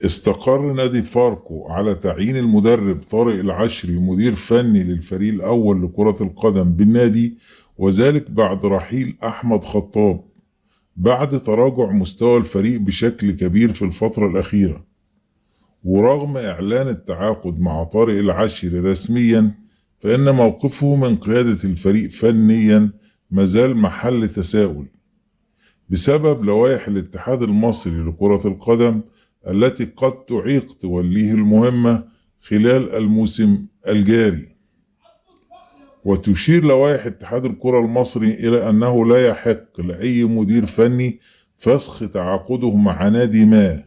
استقر نادي فاركو على تعيين المدرب طارق العشري مدير فني للفريق الأول لكرة القدم بالنادي، وذلك بعد رحيل أحمد خطاب بعد تراجع مستوى الفريق بشكل كبير في الفترة الأخيرة. ورغم إعلان التعاقد مع طارق العشري رسميا، فإن موقفه من قيادة الفريق فنيا مازال محل تساؤل بسبب لوائح الاتحاد المصري لكرة القدم التي قد تعيق توليه المهمة خلال الموسم الجاري. وتشير لوائح اتحاد الكرة المصري إلى أنه لا يحق لأي مدير فني فسخ تعاقده مع نادي ما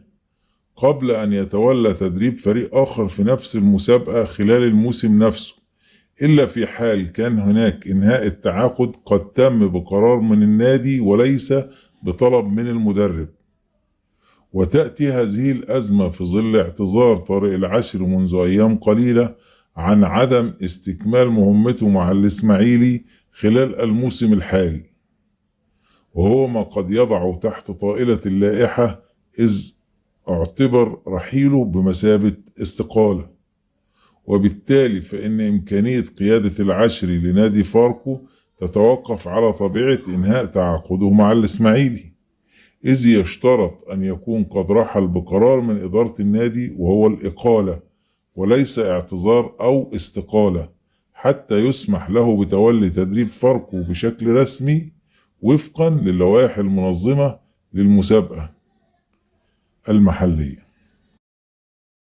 قبل أن يتولى تدريب فريق آخر في نفس المسابقة خلال الموسم نفسه، إلا في حال كان هناك إنهاء التعاقد قد تم بقرار من النادي وليس بطلب من المدرب. وتأتي هذه الأزمة في ظل اعتذار طارق العشري منذ أيام قليلة عن عدم استكمال مهمته مع الإسماعيلي خلال الموسم الحالي، وهو ما قد يضع تحت طائلة اللائحة، إذ اعتبر رحيله بمثابة استقالة. وبالتالي فإن إمكانية قيادة العشري لنادي فاركو تتوقف على طبيعة إنهاء تعاقده مع الإسماعيلي، إذ يشترط أن يكون قد رحل بقرار من إدارة النادي وهو الإقالة وليس اعتذار أو استقالة، حتى يسمح له بتولي تدريب فاركو بشكل رسمي وفقا للوائح المنظمة للمسابقة المحلية.